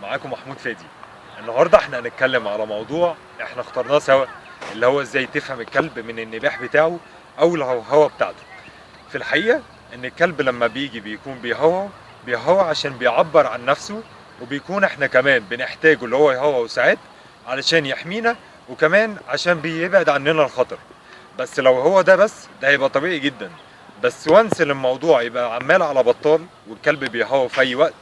معاكم محمود فادي. النهارده احنا هنتكلم على موضوع احنا اخترناه سوا، اللي هو ازاي تفهم الكلب من النباح بتاعه او الهوهوه بتاعته. في الحقيقة ان الكلب لما بيجي بيكون بيهوهو بيهوهو عشان بيعبر عن نفسه، وبيكون احنا كمان بنحتاجه اللي هو يهوهو ساعات علشان يحمينا، وكمان عشان بيبعد عننا الخطر. بس لو هو ده بس ده هيبقى طبيعي جدا، بس once الموضوع يبقى عمال على بطال والكلب بيهوهو في اي وقت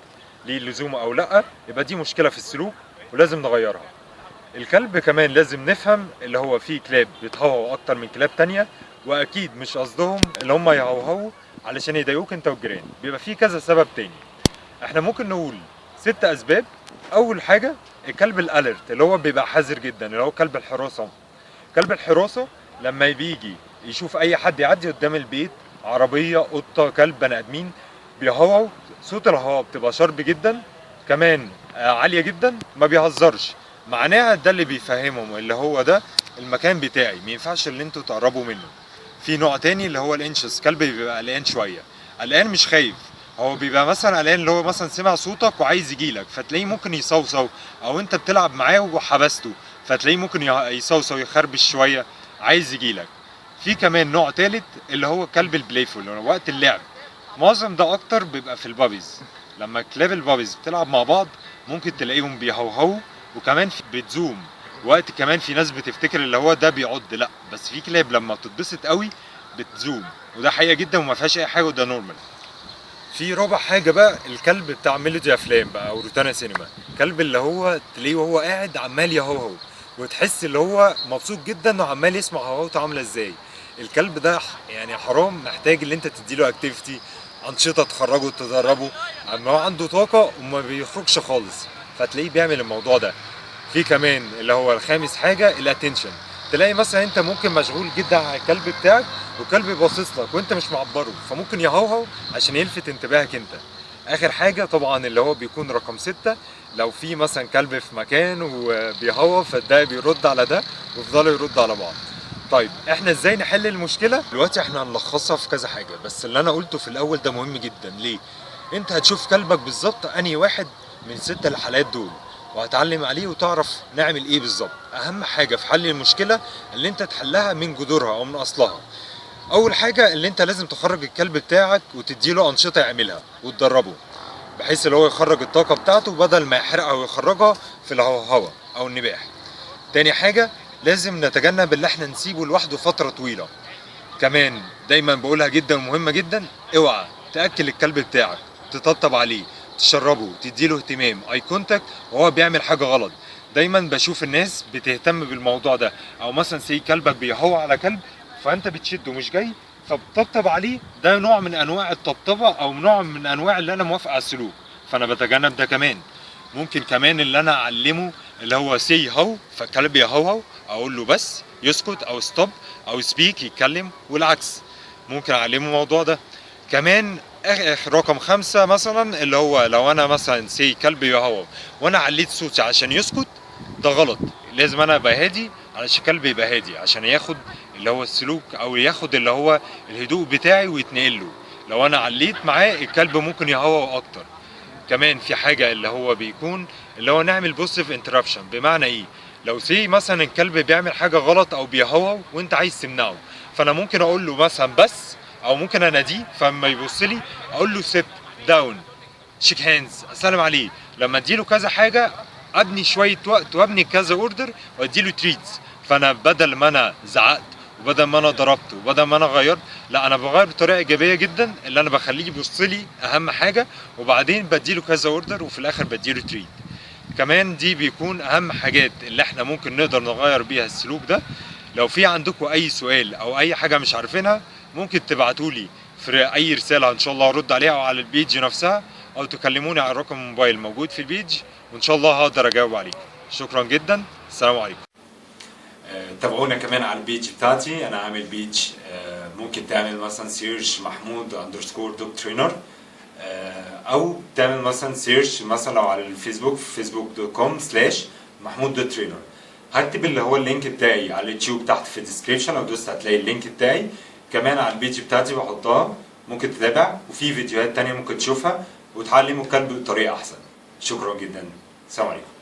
ليه لزوم او لا، يبقى دي مشكلة في السلوك ولازم نغيرها. الكلب كمان لازم نفهم اللي هو فيه كلاب بتهوهو اكتر من كلاب تانية، واكيد مش قصدهم اللي هم يهوهو علشان يضايقوك انت والجيران، بيبقى فيه كذا سبب تاني. احنا ممكن نقول 6 اسباب. اول حاجة الكلب ال alert اللي هو بيبقى حذر جدا، اللي هو كلب الحراسة. كلب الحراسة لما بيجي يشوف اي حد يعدي قدام البيت، عربية، قطة، كلب، بني ادمين، بيهوهو، صوت الهواء بتبقى sharp جدا، كمان عالية جدا، ما بيهزرش. معناها ده اللي بيفهمهم اللي هو ده المكان بتاعي، ما ينفعش اللي انتوا تقربوا منه. في نوع تاني اللي هو ال anxious، كلب بيبقى قلقان شوية، قلقان مش خايف، هو بيبقى مثلا قلقان اللي هو مثلا سمع صوتك وعايز يجيلك، فتلاقيه ممكن يصوصو، او انت بتلعب معاه وحبسته فتلاقيه ممكن يصوصو يخربش شوية عايز يجيلك. في كمان نوع تالت اللي هو كلب ال playful، اللي هو وقت اللعب. معظم ده اكتر بيبقى في ال puppies، لما كلاب ال puppies بتلعب مع بعض ممكن تلاقيهم بيهوهو، وكمان بتزوم وقت. كمان في ناس بتفتكر اللي هو ده بيعض، لا، بس في كلاب لما بتتبسط قوي بتزوم، وده حقيقة جدا وما فيهاش اي حاجة وده normal. في رابع حاجة بقى الكلب بتاع ميلودي افلام بقى او روتانا سينما، كلب اللي هو تلاقيه وهو قاعد عمال يهوهو، وتحس اللي هو مبسوط جدا وعمال يسمع هوهوته عامله ازاي. الكلب ده حرام، محتاج اللي انت تديله activity، انشطة تخرجه تدربه، اما هو عنده طاقة وما بيخرجش خالص، فتلاقيه بيعمل الموضوع ده. في كمان اللي هو الخامس حاجة ال attention، تلاقي مثلا انت ممكن مشغول جدا على الكلب بتاعك والكلب باصص لك وانت مش معبرة، فممكن يهوهو عشان يلفت انتباهك انت. اخر حاجة طبعا اللي هو بيكون رقم 6، لو في مثلا كلب في مكان وبيهوهو فده بيرد على ده ويفضلوا يردوا على بعض. طيب احنا ازاي نحل المشكلة؟ دلوقتي احنا هنلخصها في كذا حاجة، بس اللي انا قلته في الاول ده مهم جدا. ليه؟ انت هتشوف كلبك بالظبط انهي واحد من 6 الحالات دول وهتعلم عليه وتعرف نعمل ايه بالظبط. اهم حاجة في حل المشكلة اللي انت تحلها من جذورها او من اصلها. اول حاجة اللي انت لازم تخرج الكلب بتاعك وتديله انشطة يعملها وتدربه، بحيث اللي هو يخرج الطاقة بتاعته بدل ما يحرقها ويخرجها في الهوهوه او النباح. تاني حاجة لازم نتجنب اللي احنا نسيبه لوحده فترة طويلة. كمان دايما بقولها جدا ومهمة جدا، اوعى تاكل الكلب بتاعك، تطبطب عليه، تشربه، تديله اهتمام، eye contact وهو بيعمل حاجة غلط. دايما بشوف الناس بتهتم بالموضوع ده، او مثلا say كلبك بيهوى على كلب فانت بتشده مش جاي فبتطبطب عليه، ده نوع من انواع الطبطبه او نوع من انواع اللي انا موافق على السلوك، فانا بتجنب ده. كمان ممكن كمان اللي انا اعلمه اللي هو say هو، فالكلب يهوهو اقول له بس يسكت او stop او speak يتكلم، والعكس ممكن اعلمه الموضوع ده. كمان اخر رقم 5 مثلا اللي هو لو انا مثلا say كلب يهوهو وانا عليت صوتي عشان يسكت، ده غلط. لازم انا ابقى هادي علشان الكلب يبقى هادي، عشان ياخد اللي هو السلوك او ياخد اللي هو الهدوء بتاعي ويتنقل له. لو انا عليت معاه الكلب ممكن يهوهو اكتر. كمان في حاجة اللي هو بيكون اللي هو نعمل positive interruption. بمعنى ايه؟ لو say مثلا الكلب بيعمل حاجة غلط او بيهوهو وانت عايز تمنعه، فانا ممكن اقول له مثلا بس، او ممكن اناديه فلما يبص لي اقول له sit down، shake hands، اسلم عليه. لما اديله كذا حاجة ابني شوية وقت وابني كذا order واديله treats. فانا بدل ما انا زعقت وبدل ما انا ضربت وبدل ما انا غيرت، لا انا بغير بطريقة ايجابية جدا، اللي انا بخليه يبص لي اهم حاجة، وبعدين بديله كذا order وفي الاخر بديله treat. كمان دي بيكون اهم حاجات اللي احنا ممكن نقدر نغير بيها السلوك ده. لو في عندكم اي سؤال او اي حاجة مش عارفينها ممكن تبعتولي في اي رسالة ان شاء الله ارد عليها، او على ال page نفسها، او تكلموني على رقم الموبايل موجود في ال page، وان شاء الله هقدر اجاوب عليكم. شكرا جدا، السلام عليكم. تابعونا كمان على ال page بتاعتي، انا عامل page، ممكن تعمل مثلا search محمود underscore dog trainer، او تعمل مثلا search مثلا لو على الفيسبوك facebook.com/محمود dot trainer. هكتب اللي هو ال link بتاعي على اليوتيوب تحت في ال description، لو دوست هتلاقي ال link بتاعي. كمان على ال page بتاعتي بحطها، ممكن تتابع، وفي فيديوهات تانية ممكن تشوفها وتعلم الكلب بطريقة احسن. شكرا جدا، السلام عليكم.